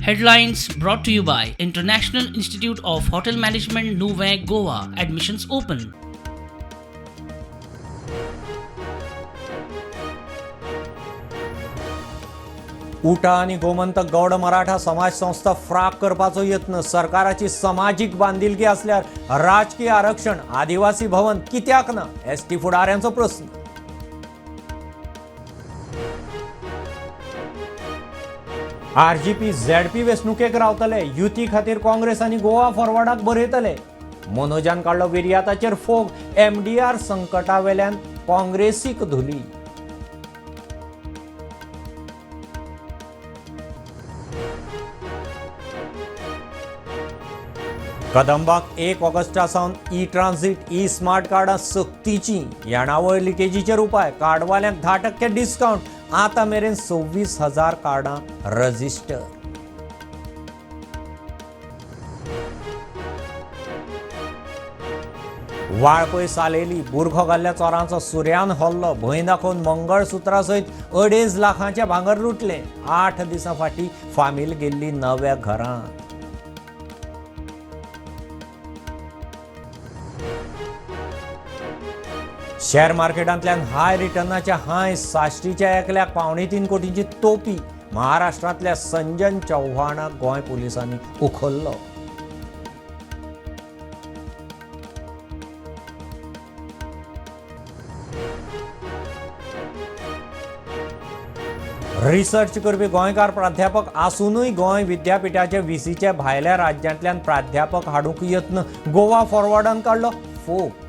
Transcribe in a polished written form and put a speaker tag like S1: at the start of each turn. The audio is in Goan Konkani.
S1: Headlines brought to you by International Institute of Hotel Management, Nuvem, Goa. Admissions open.
S2: उटा आनी गोमंतक गौड मराठा समाज संस्था फ्राक करपाचो यत्न. सरकाराची समाजीक बांदिलकी आसल्यार राजकीय आरक्षण, आदिवासी भवन कित्याक ना, एसटी फुडाऱ्यांचो प्रस्न. आरजीपी झेडपी वेंचणुकेक रावतले, युती खातीर काँग्रेस आनी गोवा फॉरवर्डाक बरयतले. मनोजान काडलो विर्याताचेर फोग, एमडीआर संकटावेल्यान काँग्रेसीक धुली. कदंबाक 1 ऑगस्टा सावन ई ट्रान्झीट, ई स्मार्ट कार्डां सक्तीची. येणावळ लिकेजीचेर उपाय, कार्डवाल्यांक 10% डिस्कावंट. आतां मेरेन 26,000 कार्डां रजिस्टर. वाळपय सालेली बुरखो घाल्ल्या चोरांचो सुर्यान हल्लो. भंय दाखोवन मंगळसुत्रा सयत 2.5 लाखांचें भांगर लुटलें. 8 दिसां फाटीं फामील गेल्ली नव्या घरांत. शेअर मार्केटांतल्यान हाय रिटर्नाच्या हाय. साश्टीच्या एकल्याक 2.75 कोटींची तोपी. महाराष्ट्रांतल्या संजन चौहाणाक गोंय पुलिसांनी उखल्लो. रिसर्च करपी गोंयकार प्राध्यापक आसूनय गोंय विद्यापिठाचे व्हीसीचे भायल्या राज्यांतल्यान प्राध्यापक हाडूंक यत्न. गोवा फॉरवर्डान काडलो फोग.